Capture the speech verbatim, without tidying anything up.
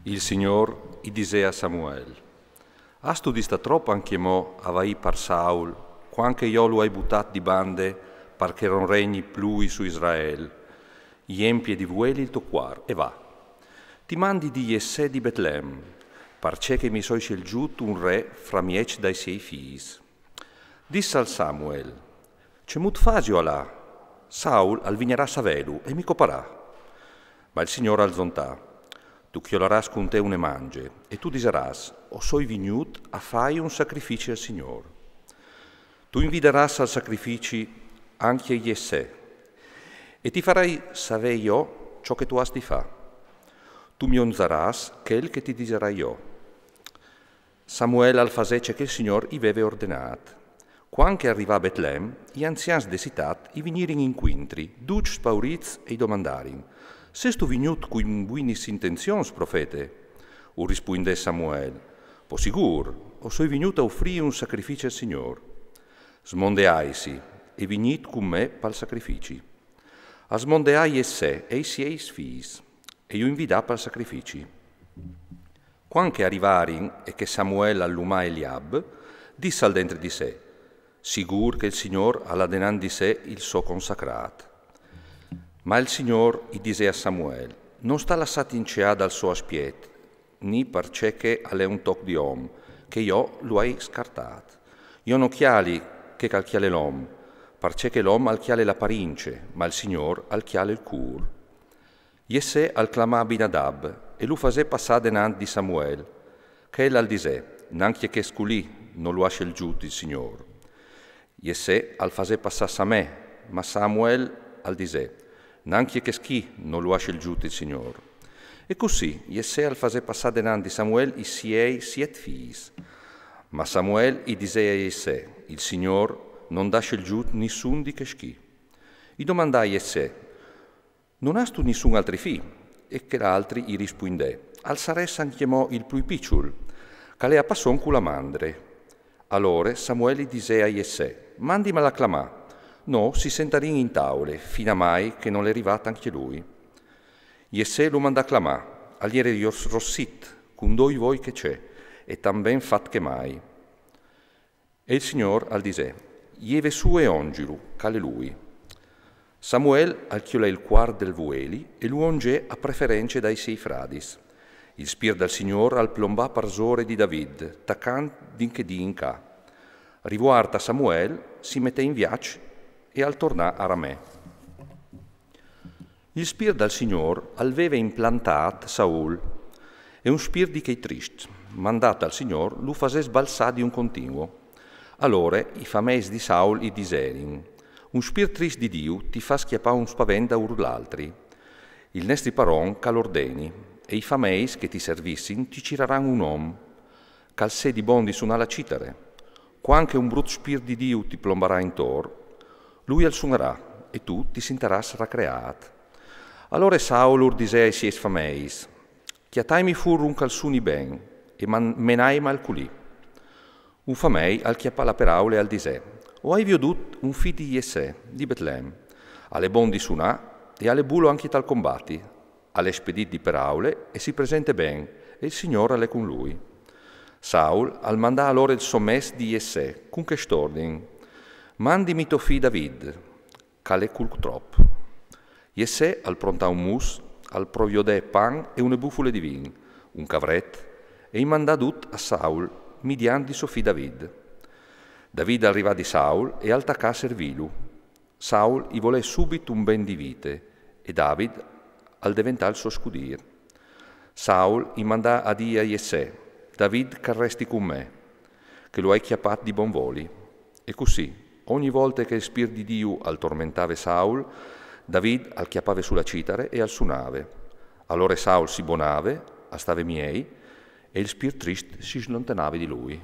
Il Signôr i disè a Samuel: Âstu di stâ trop ancjemò a vaî par Saul, cuant che jo lu ai butât di bande par che no regni plui su Israel? Jempie di vueli il to cuâr e va. Ti mandi di Jessè di Betlem, parcè che mi soi sielzût un re fra mieç dai siei fîs. Dissal Samuel: Cemût fasio a lâ? Saul al vignarà a savêlu e mi coparà. Ma il Signôr al zontà: Tu cjolarâs cun te une mangje e tu disarâs: O soi vignût a fâi un sacrifici al Signôr. Tu invidarâs al sacrifici ancje Jessè e ti farai savê jo ce che tu âs di fâ. Tu mi onzarâs chel che ti disarai jo. Samuel al fasè ce che il Signôr i veve ordenât. Cuant che al rivà a Betlem, i anzians de citât i vignirin incuintri, ducj spaurîts, e i domandarin: Sêstu vignût cun buinis intenzions, profete? Ur rispuindè Samuel: Po sigûr, o soi vignût a ufrî un sacrifici al Signôr. Smondeaitsi e vignît cun me pal sacrifici. Al smondeà Jessè e i siei fîs e ju invidà pal sacrifici. Cuant che a rivarin e che Samuel al lumà Eliab, dissal dentri di se: Sigûr che il Signôr al à denant di se il so consacrât. Ma il Signôr i disè a Samuel: No sta lassâti inceâ dal so aspiet, ni parcè che al è un toc di om, che jo lu ai scartât. Jo no cjali ce che al cjale l'om, parcè che l'om al cjale la parince, ma il Signôr al cjale il cûr. Jessè al clamà Abinadab e lu fasè passâ denant di Samuel. Chel al disè: Nancje chest culì no lu à sielzût il Signôr. Jessè al fasè passâ Samè, ma Samuel al disè: Nancje chest chi no lu à sielzût il Signôr. E cussì Jessè al fasè passâ denant di Samuel i siei siet fîs. Ma Samuel i disè a Jessè: Il Signôr no 'nd à sielzût nissun di chescj chi. I domandà a Jessè: No âstu nissun altri fi? E chel altri i rispuindè: Al sarès ancjemò il plui piçul, che al è a passon cu la mandre. Alore Samuel i disè a Jessè: Mandimal a clamâ, nô si sentarìn in taule, finamai che nol è rivât ancje lui. Jessè lu mandà a clamâ, al jere jo-, rossit, cun doi voi che ce, e tant ben fat che mai. E il Signôr al disè: Jeve sù e ongilu, che al è lui. Samuel al cjolè il cuart dal vueli e lu ongè a preference dai siei fradis. Il spirt dal Signôr al plombà parsore di David, tacant di chê dì in ca. Rivuart a Samuel, si metè in viaç e al tornà a Ramè. Il spirt dal Signôr al veve implantât Saul, e un spirt di chei triscj, mandât dal Signôr, lu fasè sbalzâ di un continuo. Alore i fameis di Saul i diserin: Un spirt trist di Diu ti fâs cjapâ un spavent daûr l'altri. Il nestri paron che al ordeni, e i fameis che ti servissin ti ciraran un om, che al sedi bon di sunâ la citare. Cuant che un brut spirt di Diu ti plombarà intor, lui al sunarà e tu ti sintarâs racreât. Alore Saul ur disè ai siei fameis: Cjataimi fûr un che al suni ben e man-, menaimal culì. Un famei al cjapà la peraule e al disè: O ai viodût un fi di Jessè, di Betlem. Al è bon di sunâ e al è bulo ancje tal combati. Al è spedît di peraule e si presente ben, e il Signôr al è cun lui. Saul al mandà alore il so mes di Jessè cun chest ordin: Mandimi to fi David, che al è cul trop. Jessè al prontà un mus, al proviodè pan e une bufule di vin, un cavret, e i mandà dut a Saul, midiant di so fi David. David al rivà di Saul e al tacà a servillu. Saul i volè subit un ben di vite, e David al deventà il so scudîr. Saul i mandà a dî a Jessè: David che al resti cun me, che lu ai cjapât di bon voli. E cussì, ogni volte che il spirt di Diu al tormentave Saul, David al cjapave sù la citare e al sunave. Alore Saul si bonave, al stave miei, e il spirt trist si slontanave di lui.